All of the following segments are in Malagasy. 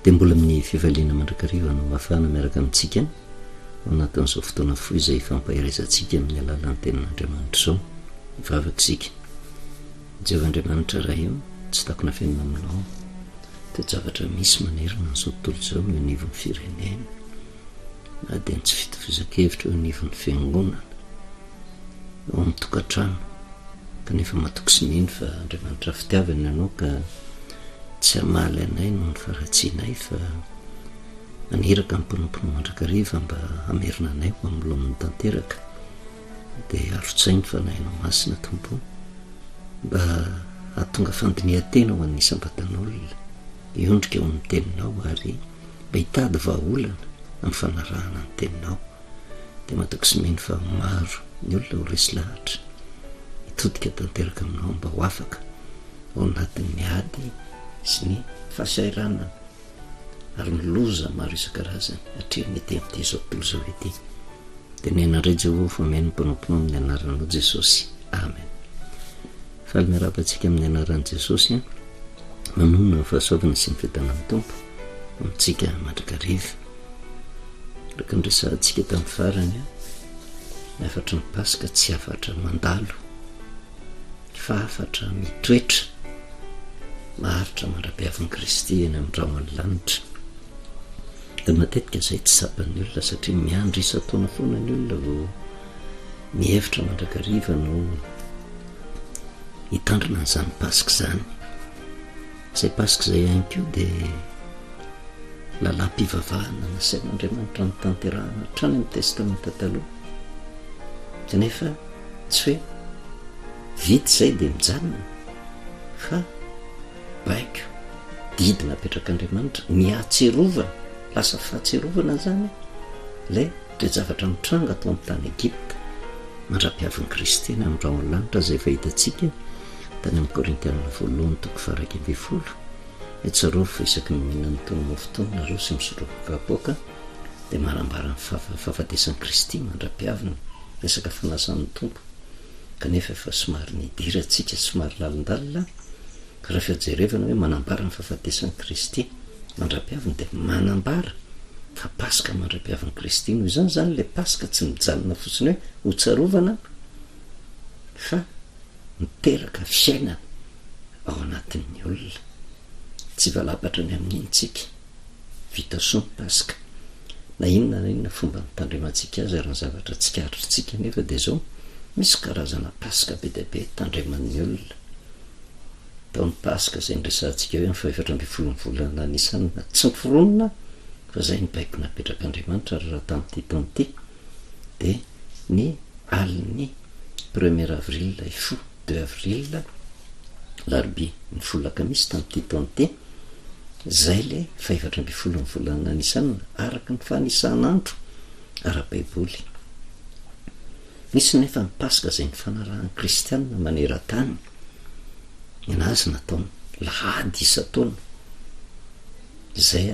Dia mbola amin'ny fifaliana mandrakariva no ahafahana miaraka amintsika ao anatin'izao fotoana fohy izay ifampaherezantsika amin'ny alalan'ny Tenin'Andriamanitra izao. Hivavaka isika. Jehovah Andriamanitra Ray o, tsy takona afenina aminao toe-javatra misy manerana an'izao tontolo izao eo anivon'ny firenena, na dia ny tsy fitovizan-kevitra eo anivon'ny fiangonana, ao amin'ny tokantrano, kanefa matoky sy mino fa Andriamanitra fitiavana ianao ka tsy hamaly anay noho ny faharatsianay fa maniraka ny mpanomponao mandrakariva mba hamerina anay ho amin'ny laoniny tanteraka. Dia arotsahy ny Fanahinao Masina Tompo mba hahatonga fandinihan-tena ho an'ny isam-batan'olona, hiondrika ao amin'ny Teninao ary mba hitady vahaolana amin'ny fanarahana ny Teninao. Dia matoky sy mino fa maro ny olona ho resy lahatra hitodika tanteraka aminao mba ho afaka ao anatin'ny ady sy ny fahasahiranana ary ny loza maro isan-karazany atrehin'ny ety amin'ity izao tontolo izao ity. Teneno indray Jehovah fa omeno ny mpanomponao amin'ny anaranao Jesosy. Amen. Faly miarahaba antsika amin'ny anaran'i Jesosy an. Manonona ny fahasoavana sy ny fiadanan'ny Tompo amintsika mandrakariva. Araka ny resahantsika tamin'ny farany, ny hafatry ny Paska tsy hafatra mandalo fa hafatra mitoetra maharitra mandra-piavin'i Kristy eny amin'ny rahon'ny lanitra. Dia matetika izay tsy tsapan'ny olona satria miandry isan-taona foana ny olona vao mihevitra mandrakariva no hitandrina an'izany Paska izany. Izay Paska izay ihany koa dia lalam-pivavahana nasain'Andriamanitra notanterahana hatrany amin'ny Testamenta Taloha. Kanefa tsy hoe vita izay dia mijanona fa baiko, didy napetrak'Andriamanitra, ny hahatsiarovana, lasa fahatsiarovana izany ilay toe-javatra mitranga tao amin'ny tany Egypta mandra-piavin'i Kristy any amin'ny rahon'ny lanitra izay efa hitantsika tany amin'ny Korintianina voalohany toko faha-11, hoe tsarovy fa isaky ny mihinana itony mofo itony nareo sy misotro kapoaka dia manambara ny fahafatesan'i Kristy mandra-piaviny, resaka fanasan'ny Tompo, kanefa efa somary nidirantsika somary lalindalina Ka raha fijerevana hoe manambara ny fahafatesan'i Kristy mandra-piaviny dia manambara fa Paska mandra-piavin'i Kristy. Noho izany izany ilay Paska tsy mijanona fotsiny hoe hotsarovana fa miteraka fiainana ao anatin'ny olona. Tsy valapatra ny amin'iny tsika. Vita soa ny Paska. Na inona na inona fomba nitandremantsika azy ary ny zavatra tsikaritritsika anefa dia izao, misy karazana Paska be dia be tandreman'ny olona. Tao ny Paska izay niresahantsika hoe amin'ny fahefatra ambin'ny folon'ny volana Nisana, tsy noforonina fa izay ny baiko napetrak'Andriamanitra ary raha tamin'ity taona ity dia ny alin'ny premier avril hifoha deux avril alarobia ny folo alakamisy tamin'ity taona ity, izay ilay fahefatra ambin'ny folon'ny volana Nisana araka ny fanisan'andro ara-baiboly. Nisy nefa ny Paska izay nifanarahan'ny Kristianina maneran-tany. Ny azy nataony lahady isan-taona. Izay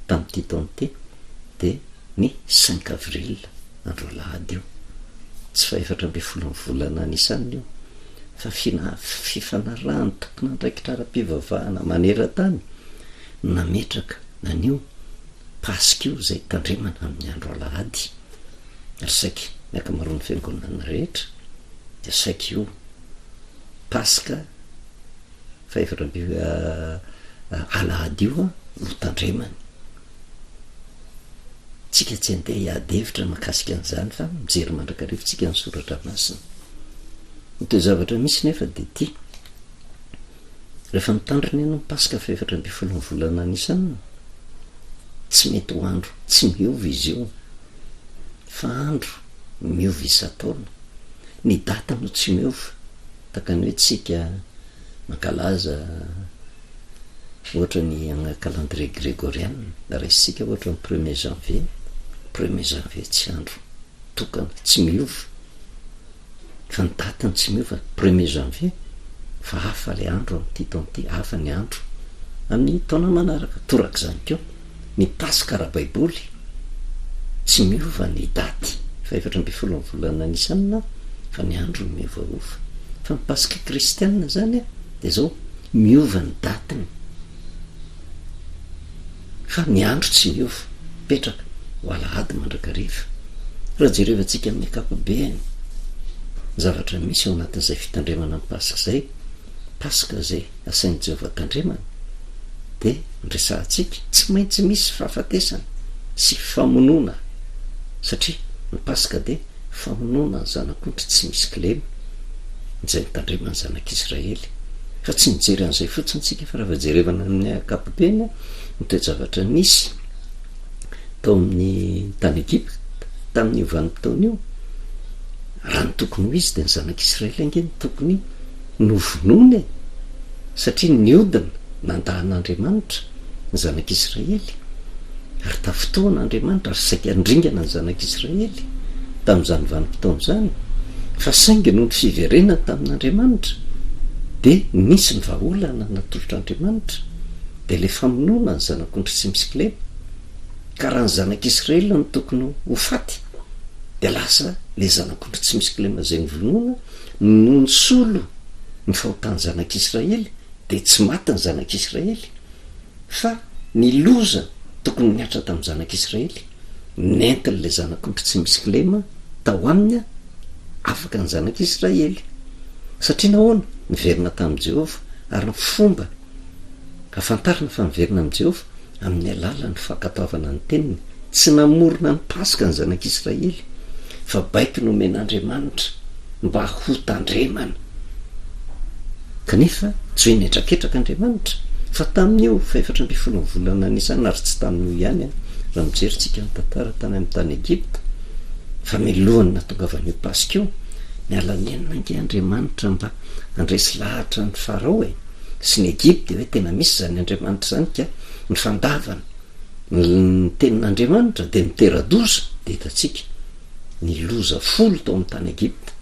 tamin'ity taona ity dia ny cinq avril, andro alahady io. Tsy fahefatra ambin'ny folon'ny volana Nisana io, fa fina- fifanarahan'ny tompon'andraikitra ara-pivavahana maneran-tany no nametraka an'io Paska io izay tandremana amin'ny andro alahady. Ary saiky ny ankamaroan'ny fiangonana rehetra dia saiky io Paska fahefatra amby alahady io no tandremany. Tsika tsy andeha hiady hevitra mahakasika an'izany fa mijery mandrakariva tsika ny soratra masina. Ny toe-javatra misy nefa dia ity, rehefa mitandrina ianao ny Paska fahefatra ambin'ny folon'ny volana Nisana, tsy mety ho andro tsy miova izy io fa andro miova isan-taona. Ny date no tsy miova, tahaka ny hoe tsika mankalaza ohatra ny ana calendrier gregorian, raisintsika ohatra ny premier janvier, premier janvier tsy andro tokana, tsy miova, fa ny date no tsy miova, premier janvier, fa hafa le andro amin'ity taona ity, hafa ny andro amin'ny taona manaraka, torak'izany koa. Ny Paska ara-baiboly, tsy miova ny daty fahefatra ambin'ny folon'ny volana Nisana fa ny andro no miovaova. Fa ny Paska kristiana izany dia izao, miova ny datiny. Fa ny andro tsy miova, mipetraka ho alahady mandrakariva. Raha jerevantsika amin'ny ankapobeny ny zavatra misy ao anatin'izay fitandremana ny Paska izay, Paska izay asain'i Jehovah tandremana, dia resahantsika, tsy maintsy misy fahafatesana sy famonoana, satria ny Paska dia famonoana ny zanak'ondry tsy misy kilema, izay notandreman'ny zanak'Israely. Fa tsy mijery an'izay fotsiny isika fa raha vao jerevana amin'ny ankapobeny ny toe-javatra nisy tao amin'ny tany Egypta tamin'io vanim-potoana io, raha ny tokony ho izy dia ny zanak'Israely ange no tokony novonoina e! Satria niodina nandà an'Andriamanitra ny zanak'Israely, ary tafintohina Andriamanitra ary saika handringana ny zanak'Israely tamin'izany vanim-potoana izany, fa saingy noho ny fiverenany tamin'Andriamanitra dia nisy ny vahaolana natolotr'Andriamanitra, dia ilay famonoana ny zanak'ondry tsy misy kilema, ka raha ny zanak'Israely no tokony ho faty dia lasa ilay zanak'ondry tsy misy kilema izay novonoina no nisolo ny fahotan'ny zanak'Israely dia tsy maty ny zanak'Israely fa ny loza tokony nihatra tamin'ny zanak'Israely nentin'ilay zanak'ondry tsy misy kilema tao aminy afaka ny zanak'Israely. Satria nahoana? Niverina tamin'i Jehovah ary ny fomba ahafantarana fa miverina amin'i Jehovah amin'ny alalan'ny fankatoavana ny teniny. Tsy namorona ny Paska ny zanak'Israely, fa baiko nomen'Andriamanitra mba hotandremana. Kanefa, tsy hoe nihetraketraka Andriamanitra, fa tamin'io fahefatra ambin'ny folon'ny volana Nisana, ary tsy tamin'io ihany, raha mijery tsika ny tantara tany amin'ny tany Egypta, fa milohan'ny nahatongavan'io Paska io, niala nenina ange Andriamanitra mba handresy lahatra an'i Farao e! sy ny Egypta hoe tena misy izany Andriamanitra izany ka ny fandavana ny tenin'Andriamanitra dia mitera-doza, dia hitantsika ny loza folo tao amin'ny tany Egypta.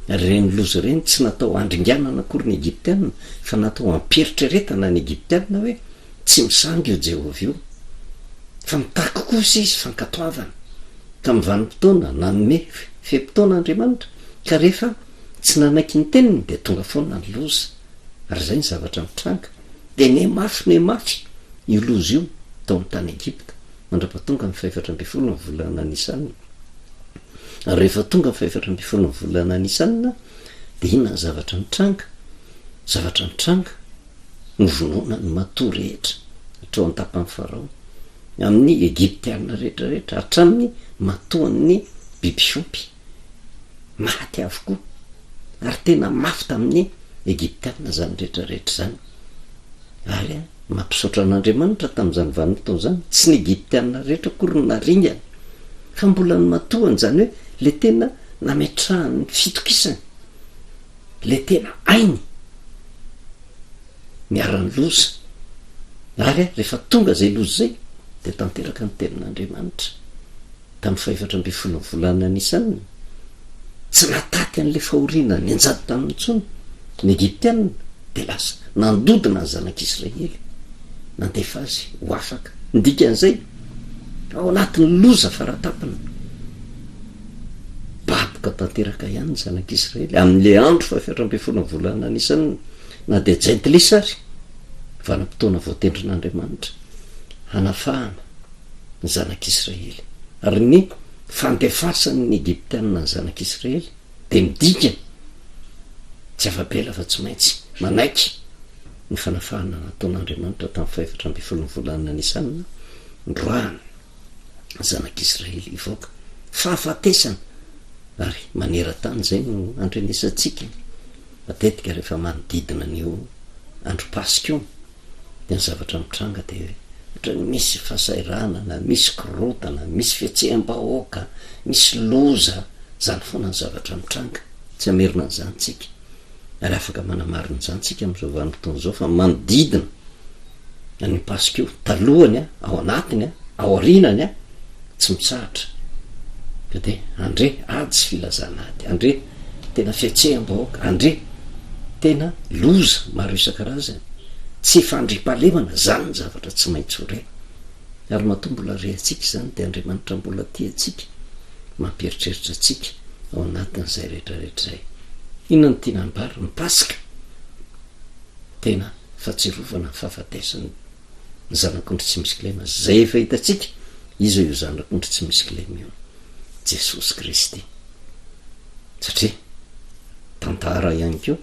Ary ireny loza ireny tsy natao handringanana akory ny Egyptiana fa natao hampieritreretana ny Egyptiana hoe tsy misangy io Jehovah io fa mitaky kosa izy fankatoavana. Tamin'ny vanim-potoana nanome fe-potoana Andriamanitra ka rehefa tsy nanaiky ny teniny dia tonga foana ny loza. Ary izay ny zavatra mitranga. Dia nihamafy nihamafy io loza io tao amin'ny tany Egypta, mandra-pahatonga ny fahefatra ambin'ny folo ny volana Nisana. Ary rehefa tonga ny fahefatra ambin'ny folo ny volana Nisana, dia inona ny zavatra nitranga? Zavatra nitranga, novonoina ny matoa rehetra hatreo an-tapan'i Farao, amin'ny Egyptiana rehetra rehetra, hatramin'ny matoan'ny biby fiompy. Maty avokoa, ary tena mafy tamin'ny Egyptiana izany rehetra rehetra izany. Ary mampisaotra an'Andriamanitra tamin'izany vanim-potoana izany, tsy ny Egyptiana rehetra akory no naringana, fa mbola ny matoany, izany hoe ilay tena nametrahany ny fitokisany, ilay tena ainy niharan'ny loza. Ary rehefa tonga izay loza izay, dia tanteraka ny tenin'Andriamanitra. Tamin'ny fahefatra ambin'ny folon'ny volana Nisan, tsy nahataty an'ilay fahoriana nianjady taminy intsony ny Egyptiana, dia lasa nandodona ny zanak'Israely, nandefa azy ho afaka. Ny dikan'izay, ao anatin'ny loza faratampony, baboka tanteraka ihany ny zanak'Israely amin'ilay andro fahefatra ambin'ny folon'ny volana Nisan, na dia jentilisa ary, vanim-potoana voatendrin'Andriamanitra hanafahana. ny zanak'Israely. Ary ny fandefasan' ny Egyptiana ny zanak'Israely dia midika tsy afa-bela fa tsy maintsy manaiky ny fanafahana nataon'Andriamanitra tamin'ny fahefatra ambin'ny folon'ny volana Nisana, noroahana ny zanak'Israely hivoaka. Fahafatesana! Ary maneran-tany izay no andrenesantsika matetika rehefa manodidina an'io andro Paska io. Dia ny zavatra mitranga dia hoe ohatran'ny misy fahasahiranana, misy korontana, misy fihetseham-bahoaka, misy loza, izany foana ny zavatra mitranga. Tsy hamerina an'izany tsika. Ary afaka manamarina izany tsika amin'izao vanim-potoana izao fa manodidina an'io Paska io, talohany an, ao anatiny an, ao aorianany an, tsy mitsahatra. Ka dia andre ady sy filazana ady, andre tena fihetseham-bahoaka, andre tena loza maro isan-karazany, tsy fandriampahalemana, zany ny zavatra tsy maintsy ho re. Ary matoa mbola re antsika izany dia Andriamanitra mbola tia antsika, mampieritreritra antsika ao anatin'izay rehetra rehetra izay. Inona no tiana ambara? Ny Paska, tena fahatsiarovana ny fahafatesan'ny. Ny zanak'ondry tsy misy kilema, izay efa hitantsika, iza io zanak'ondry tsy misy kilema io? Jesosy Kristy. Satria tantara ihany koa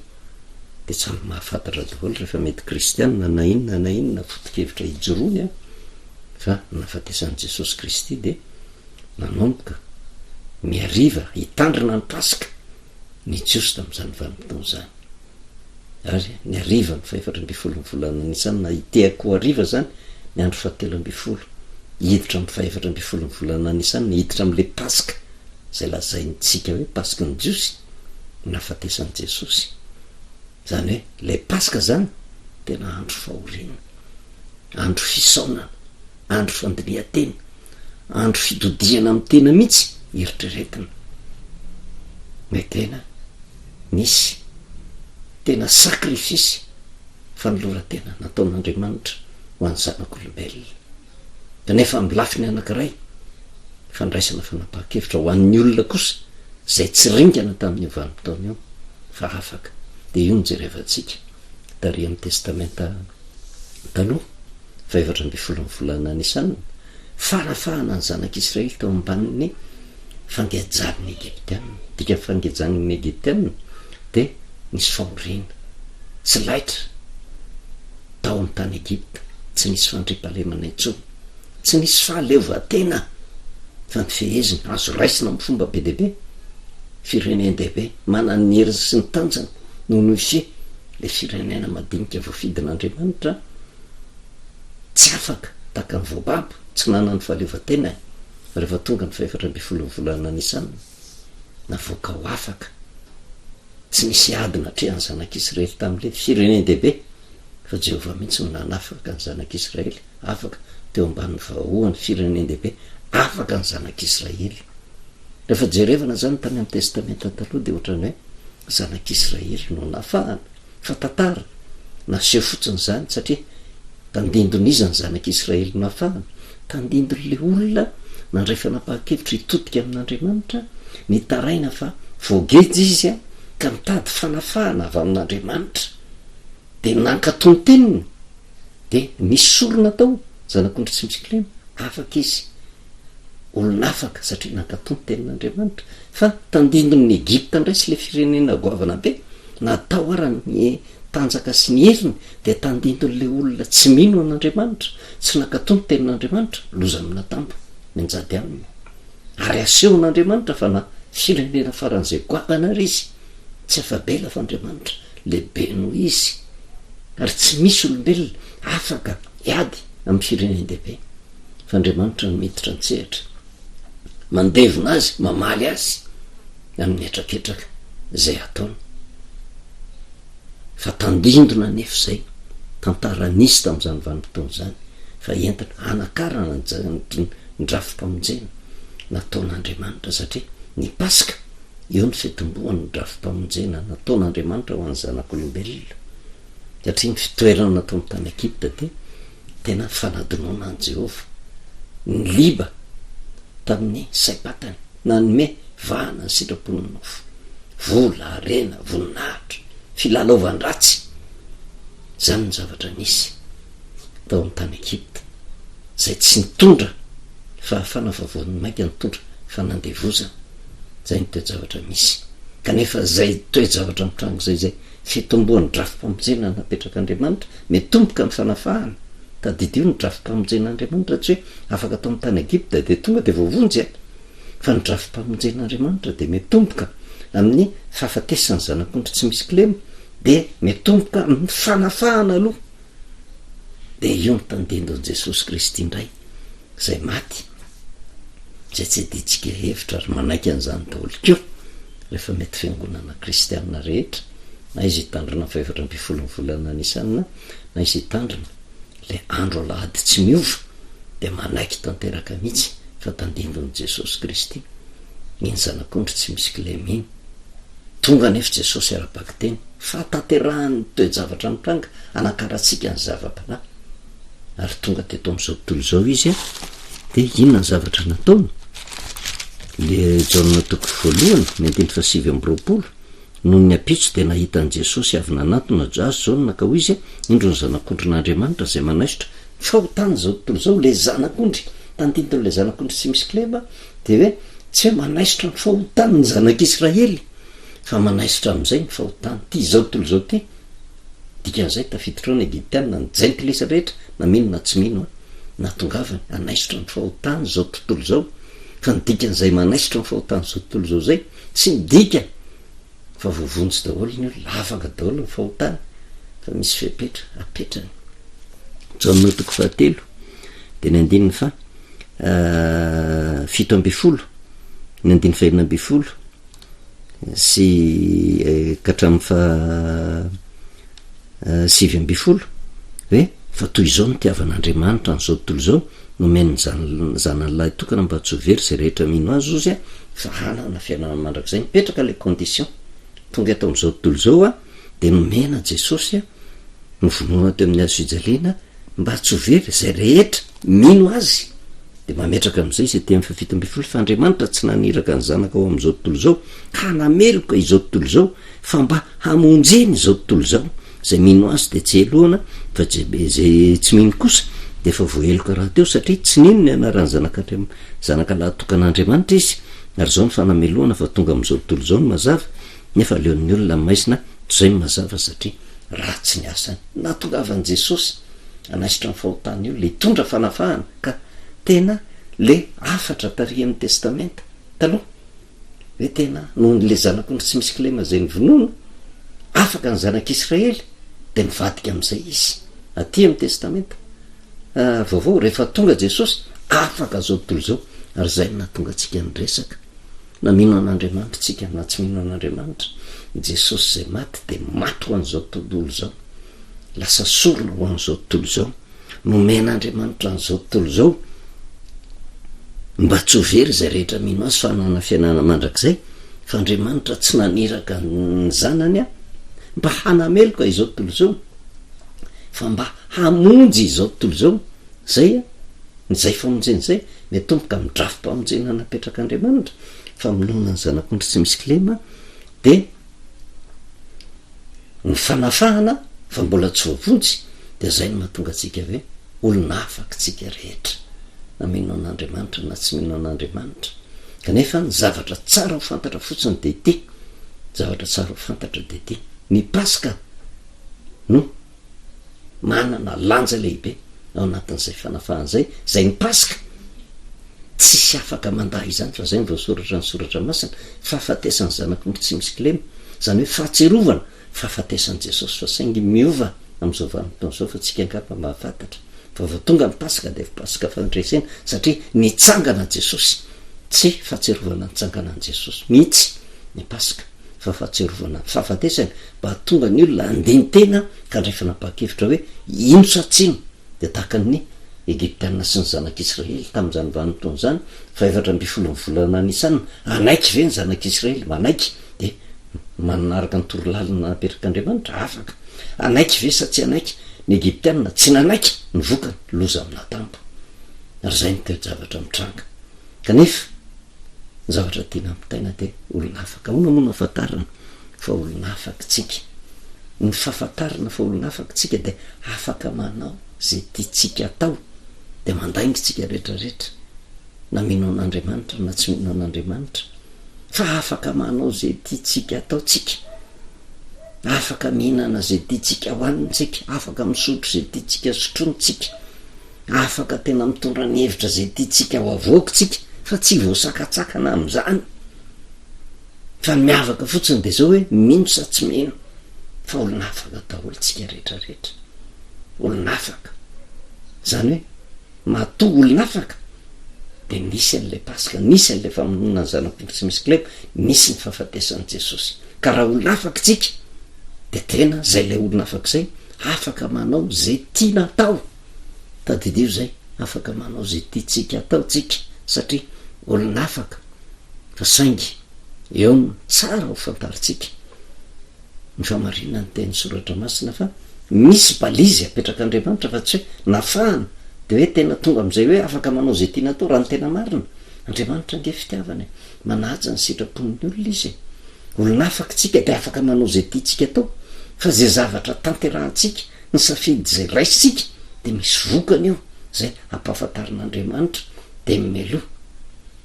dia samy mahafantatra daholo rehefa mety kristianina na inona na inona foto-kevitra ijoroany an, fa ny nahafatesan'i Jesosy Kristy dia nanomboka ny hariva hitandrina ny Paska ny Jiosy tamin'izany vanim-potoana izany. Ary ny hariva ny fahefatra ambin'ny folon'ny volana Nisana na hitehakoa hariva izany ny andro fahatelo ambin'ny folo, hiditra amin'ny fahefatra ambin'ny folon'ny volana Nisana, hiditra amin'ilay Paska izay lazaintsika hoe Paska ny Jiosy, ny nahafatesan'i Jesosy. Izany hoe ilay Paska izany tena andro fahoriana, andro fisaonana, andro fandinihan-tena, andro fitodihana amin'ny tena mihitsy eritreretina. Ilay tena nisy tena sacrifice fanoloran-tena nataon'Andriamanitra ho an'ny zanak'olombelona. Kanefa amin'ny lafiny anankiray, fandraisana fanapahan-kevitra ho an'ny olona kosa izay tsy ringana tamin'io vanim-potoana io fa afaka, dia io no jerevantsika tary amin'ny Testamenta Taloha, fahefatra ambin'ny folon'ny volana Nisana, fanafahana ny zanak'Israely tao ambanin'ny fangejan'ny Egyptiana. Dikan'ny fangejan'ny Egyptiana dia nisy fahoriana tsy laitra tao amin'ny tany Egypta, tsy nisy fandriampahalemana intsony, tsy nisy fahaleovantena fa ny feheziny azo raisina amin'ny fomba be dia be, firenen-dehibe manana ny heriny sy ny tanjany no noise ilay firenena madinika voafidin'Andriamanitra, tsy afaka tahaka ny voababo, tsy nanana ny fahaleovantenany rehefa tonga ny fahefatra ambin'ny folon'ny volana Nisana, navoaka ho afaka. Tsy nisy ady natrehan'ny zanak'Israely tamin'ilay firenen-dehibe, fa Jehovah mihitsy no nanafaka ny zanak'Israely, afaka teo ambanin'ny vahohon'ny firenen-dehibe, afaka ny zanak'Israely. Rehefa jerevana izany tany amin'ny Testamenta Taloha dia ohatran'ny hoe zanak'Israely no nafahana. Fa tantara naseho fotsiny izany satria tandindon'iza ny zanak'Israely nafahana? Tandindon'ilay olona nandray fanapahan-kevitra hitodika amin'Andriamanitra, nitaraina fa voageja izy ka nitady fanafahana avy amin'Andriamanitra. Dia nankatò ny teniny, dia nisy sorona tao, zanak'ondry tsy misy kilema, afaka izy. Olona afaka satria nankatò ny tenin'Andriamanitra. Fa tandindon'ny Egypta indray sy ilay firenena goavana be, na tao ara ny tanjaka sy ny heriny, dia tandindon'ilay olona tsy mino an'Andriamanitra, tsy nankatò ny tenin'Andriamanitra, loza amin'atambo mianjady aminy. Ary asehon'Andriamanitra fa na firenena faran'izay goavana ary izy, tsy afa-bela fa Andriamanitra lehibe noho izy. Ary tsy misy olombelona afaka hiady amin'ny firenen-dehibe. Fa Andriamanitra no miditra an-tsehatra, mandevona azy, mamaly azy amin'ny hetraketraka izay ataony. Fa tandindona anefa izay tantara nisy tamin'izany vanim-potoana izany fa entina hanakarana ny ny drafi-pamonjena nataon'Andriamanitra satria ny Paska eo ny fitomboan'ny drafi-pamonjena nataon'Andriamanitra ho an'ny zanak'olombelona satria ny fitoerana nataony tany Egypta dia tena fanadinoana an'i Jehovah. Niliba tamin'ny saim-patany, nanome vahana ny sitrapon'ny nofo. Vola, harena, voninahitra, filalaovan-dratsy, izany no zavatra nisy tao amin'ny tany Egypta, izay tsy nitondra fahafahana fa vao mainka nitondra fanandevozana. Izay no toe-javatra misy. Kanefa izay toe-javatra mitranga izay, izay fitomboan'ny drafi-pamonjena napetrak'Andriamanitra, Mitomboka ny fanafahana. Tadidio ny drafi-pamonjen'Andriamanitra tsy hoe afaka tao amin'ny tany Egypta dia tonga dia voavonjy a! Fa ny drafi-pamonjen'Andriamanitra dia mitomboka amin'ny fahafatesan'ny zanak'ondry tsy misy kilema dia mitomboka amin'ny fanafahana aloha. Dia io ny tandindon'i Jesosy Kristy indray izay maty, izay tsy adintsika hevitra ary manaiky an'izany daholo koa rehefa mety fiangonana kristiana rehetra. na izy hitandrina ny fahefatra ambin'ny folon'ny volana Nisana, na izy hitandrina ilay andro alahady tsy miova, dia manaiky tanteraka mihitsy fa tandindon'i Jesosy Kristy iny Zanak'ondry tsy misy kilema iny. Tonga anefa Jesosy ara-bakiteny, fahatanterahan'ny toe-javatra mitranga anakarantsika ny zava-panahy. Ary tonga teto amin'izao tontolo izao Izy, dia inona ny zavatra nataony? Le Jaona toko voalohany, ny andininy fahasivy amby roapolo, Nony ny ampitso dia nahita an'i Jesosy avy nanatona azy Jaona ka hoy izy, Indro ny Zanak'ondrin'Andriamanitra izay manaisotra. fahotan'izao tontolo izao, le zanak'ondry, tandindon'ilay zanak'ondry tsy misy kilema, dia hoe tsy hoe manaisotra ny fahotan'ny zanak'Israely, fa manaisotra amin'izay ny fahotan'ity izao tontolo izao ity, dikan'izay tafiditra ao ny Egyptiana, ny jentilisa rehetra, na mino na tsy mino an, nahatongavany hanaisotra ny fahotan'izao tontolo izao, fa ny dikan'izay manaisotra ny fahotan'izao tontolo izao izay, tsy midika fa voavonjy daholo ny olona, afaka daholo ny fahotana fa misy fepetra apetrany. Jaona toko fahatelo dia ny andininy faha 17, ny andininy faha 16 sy ka hatramin'ny faha 19 hoe fa toy izao no nitiavan'Andriamanitra an'izao tontolo izao, nomeny ny zan- zanany lahy tokana mba tsy ho very izay rehetra mino azy ozy a, fa hanana fiainana mandrakizay, mipetraka ilay condition, tonga eto amin'izao tontolo izao a, dia nomena Jesosy a, novonoina teo amin'ny hazo fijaliana mba tsy ho very izay rehetra mino azy, dia mametraka amin'izay izy aty amin'ny faha 17 fa Andriamanitra tsy naniraka ny zanaka ho amin'izao tontolo izao hanameloka izao tontolo izao fa mba hamonjeny izao tontolo izao, izay mino azy dia tsy helohana fa izay tsy mino kosa dia efa voaheloka rahateo satria tsy nino ny anaran'ny zanak'Andriam zanaka lahatokan'Andriamanitra izy, ary izao ny fanamelohana fa tonga amin'izao tontolo izao ny mazava nefa aleon'ny olona ny maizina toy izay ny mazava satria ratsy ny asany. Nahatongavan'i Jesosy hanaisotra ny fahotan'ny olona, hitondra fanafahana ka tena le hafatra tarihan'ny testamenta taloha. Hoe tena noho ny le zanak'ondry tsy misy kilema izay novonoina, afaka ny zanak'Israely, dia nivadika amin'izay izy. Aty amin'ny Testamenta Vaovao, rehefa tonga Jesosy, afaka izao tontolo izao, ary izay no nahatonga antsika niresaka. Na mino an'Andriamanitra isika na tsy mino an'Andriamanitra, Jesosy izay maty dia maty ho an'izao tontolo izao. Lasa sorona ho an'izao tontolo izao. Nomen'Andriamanitra an'izao tontolo izao mba tsy ho very izay rehetra mino Azy fa hanana fiainana mandrakizay, fa Andriamanitra tsy naniraka ny Zanany mba hanameloka izao tontolo izao, fa mba hamonjy izao tontolo izao. Izay izay famonjena izay miatomboka amin'ny drafi-pamonjena napetrak'Andriamanitra, famonoana ny Zanak'ondry tsy misy kilema, dia Ny fanafahana fa mbola tsy voavonjy dia zay no mahatonga antsika hoe olona afaka tsika rehetra na mino an'Andriamanitra na tsy mino an'Andriamanitra kanefa ny zavatra tsara ho fantatra fotsiny dia ity zavatra tsara ho fantatra dia ity ny paska no manana lanja lehibe ao anatin'izay fanafahana izay, izay ny Paska, tsisy afaka mandà izany fa izay no voasoratra ny soratra masina, fahafatesan'ny zanak'ondry tsy misy kilema, izany hoe fahatsiarovana fahafatesan'i Jesosy fa saingy miova amin'izao vanim-potoana izao fa tsika angamba mahafantatra fa vao tonga ny Paska dia Paska fandresena satria nitsangana Jesosy, tsy fahatsiarovana nitsanganan'i Jesosy mihitsy ny Paska. fa fahatsiarovana ny fahafatesany mba hahatonga ny olona handini-tena ka handray fanapahan-kevitra hoe hino sa tsy hino, dia tahaka ny Egyptiana sy ny Zanak'Israely tamin'izany vanim-potoana izany, faha-efatra ambin'ny folon'ny volana Nisana, hanaiky ve ny Zanak'Israely? Manaiky, dia manaraka ny torolalana napetrak'Andriamanitra, afaka. Hanaiky ve sa tsy hanaiky? Ny Egyptiana tsy nanaiky, ny vokany, loza amin'atambo. Ary izay no toe-javatra mitranga. Kanefa, Ny zavatra tiana ampitaina dia olona afaka. Ahoana moa no ahafantarana fa olona afaka tsika? Ny fahafantarana fa olona afaka tsika dia afaka manao izay tiantsika atao, dia mandainga tsika rehetra rehetra, na mino an'Andriamanitra na tsy mino an'Andriamanitra, fa afaka manao izay tiantsika atao tsika, afaka mihinana izay tiantsika hohanina tsika, afaka misotro izay tiantsika sotroina tsika. Afaka tena mitondra ny hevitra izay tiantsika ho avoaka tsika fa tsy voasakatsakana amin'izany. Fa ny miavaka fotsiny dia zao hoe mino sa tsy mino fa olona afaka daholo tsika rehetra rehetra. Olona afaka. Izany hoe matoa olona afaka dia nisy an'ilay Paska, nisy an'ilay famonoana ny zanak'ondry tsy misy kilema, nisy ny fahafatesan'i Jesosy. Ka raha olona afaka tsika dia tena zay ilay olona afaka izay afaka manao izay tiana atao. Tadidio izay, afaka manao izay tiantsika atao tsika satria olona afaka fa saingy eo no tsara ho fantarintsika ny famarinan'ny teny soratra masina fa misy balizy apetrak'Andriamanitra fa tsy hoe nafahana de hoe tena tonga am'izay hoe afaka manao izay tiana atao raha ny tena marina. Andriamanitra ange fitiavana e, manaja ny sitrapon'ny olona izy e. Olona afaka tsika de afaka manao izay tiantsika atao fa izay zavatra tanterahantsika Ny safidy izay raisintsika dia misy vokany io izay hampahafantarin'Andriamanitra dia mialoha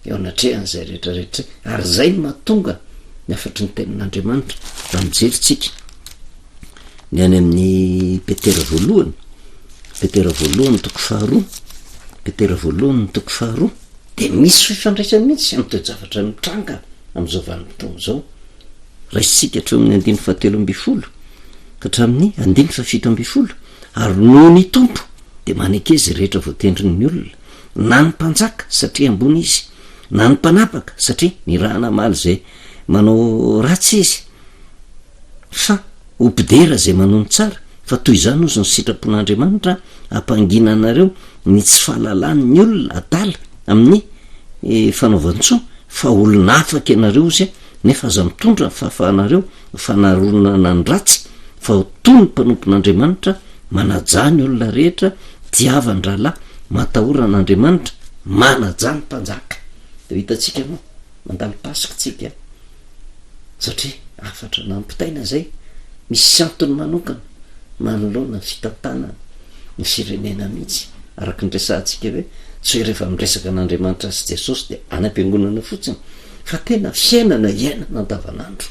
eo anatrehan'izay rehetra rehetra izay ary izay no mahatonga ny hafatry ny tenin'Andriamanitra raha mijery tsika ny any amin'ny Petera voalohany, Petera voalohany toko faharoa, Petera voalohany toko faharoa, dia misy fifandraisany mihitsy amin'ny toe-javatra mitranga amin'izao vanim-potoana izao. Raisintsika hatreo amin'ny andininy fahatelo ambin'ny folo ka hatramin'ny andininy fahafito ambin'ny folo, ary noho ny Tompo dia maneke izay rehetra voatendrin'ny olona, na ny mpanjaka satria ambony izy, na ny mpanapaka satria nirahana hamaly izay manao ratsy izy, Fa ho mpidera izay manao ny tsara, fa toy izany hozy ny sitrapon'Andriamanitra hampangina anareo ny tsy fahalalan'ny olona adala amin'ny fanaovan-tsoa, fa olona afaka ianareo hozy nefa aza mitondra ny fahafahanareo ho fanaronana ny ratsy, fa ho toy ny mpanompon'Andriamanitra, manajà ny olona rehetra, tiava ny rahalahy, matahora an'Andriamanitra, manajà ny mpanjaka. Dia ho hitantsika moa, mandalo Paska tsika. Satria hafatra nampitaina izay, misy antony manokana manoloana ny fitantanana ny firenena mihitsy, araka ny resahantsika hoe tsy hoe rehefa miresaka an'Andriamanitra sy Jesosy dia any am-piangonana fotsiny fa tena fiainana iainana andavanandro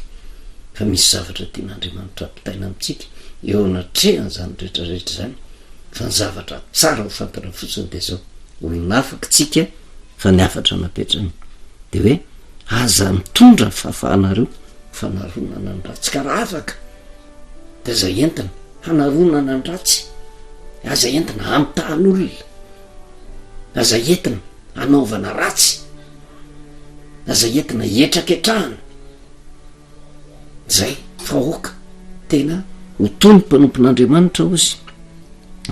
fa misy zavatra tian'Andriamanitra ampitaina amintsika eo anatrehan'izany rehetra rehetra izany fa ny zavatra tsara ho fantatra fotsiny dia izao, olona afaka tsika fa ny hafatra napetrany dia hoe Aza mitondra ny fahafahanareo fanaronana ny ratsy ka raha afaka de aza entina hanaronana ny ratsy, aza entina hamitahan'olona, aza entina hanaovana ratsy, aza entina hihetraketrahana. Zay fa aoka tena ho toy ny mpanompon'Andriamanitra hozy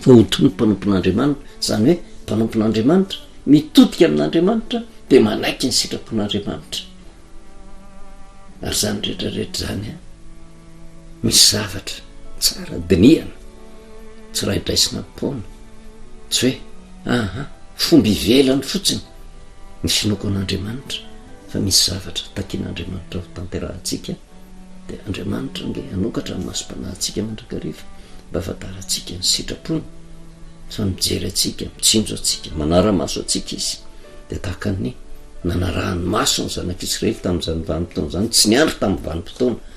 fa ho toy ny mpanompon'Andriamanitra, zany hoe mpanompon'Andriamanitra mitodika amin'Andriamanitra de manaiky ny sitrapon'Andriamanitra. Ary zany rehetra rehetra zany an, misy zavatra tsara dinihana, tsy raidraisina am-poana, tsy hoe aha fomba ivelany fotsiny ny finoako an'Andriamanitra fa misy zavatra takian'Andriamanitra ho tanterahantsika dia Andriamanitra ange hanokatra ny masom-panahintsika mandrakariva mba hahafantarantsika ny sitrapony fa mijery antsika, mitsinjo antsika, manara-maso antsika Izy dia tahaka ny nanarahany maso ny zanak'Israely tamin'izany vanim-potoana izany, tsy niandry tamin'ny vanim-potoana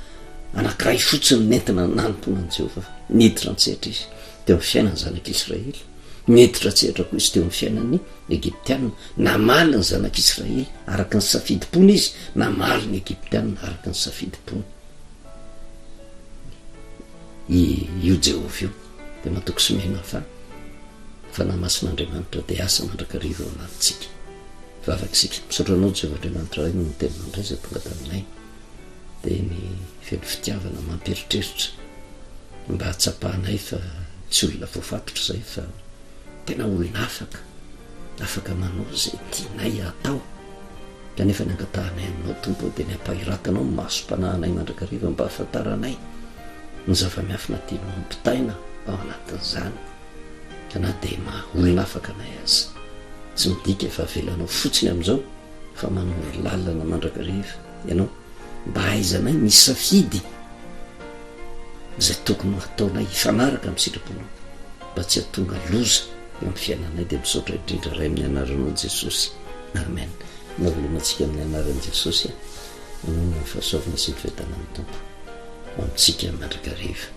anankiray fotsiny nentina nanompoana an'i Jehovah fa niditra an-tsehatra Izy teo amin'ny fiainan'ny zanak'Israely, niditra an-tsehatra koa Izy teo amin'ny fiainan'ny Egyptiana, namaly ny zanak'Israely araka ny safidim-pony izy, namaly ny Egyptiana araka ny safidim-pony. Io Jehovah io dia matoky sy mino fa Fanahy Masin'Andriamanitra dia asa mandrakariva ao anatintsika. Vavaka isika. Misaotra anao Jehovah Andriamanitra Ray noho ny teninao indray izay tonga taminay. Dia ny feno fitiavana mampieritreritra mba hahatsapanay fa tsy olona voafatotra izay fa Tena olona afaka, afaka manao izay tianay hatao. Kanefa ny angatahanay aminao Tompo ô dia ny hampahiratanao ny masom-panahinay mandrakariva mba hahafantaranay ny zava-miafina tianao hampitaina ao anatin'izany. Ka na dia maha olona afaka anay aza, tsy midika fa avelanao fotsiny amin'izao fa manoro lalana mandrakariva Ianao mba hahaizanay misafidy izay tokony ho ataonay hifanaraka amin'ny sitraponao mba tsy hahatonga loza eo amin'ny fiainanay dia misaotra indrindra Ray amin'ny anaranao Jesosy Amen Maveloma antsika amin'ny anaran'i Jesosy a Manoana ny fahasoavana sy ny fiadanan'ny Tompo ho amintsika mandrakariva.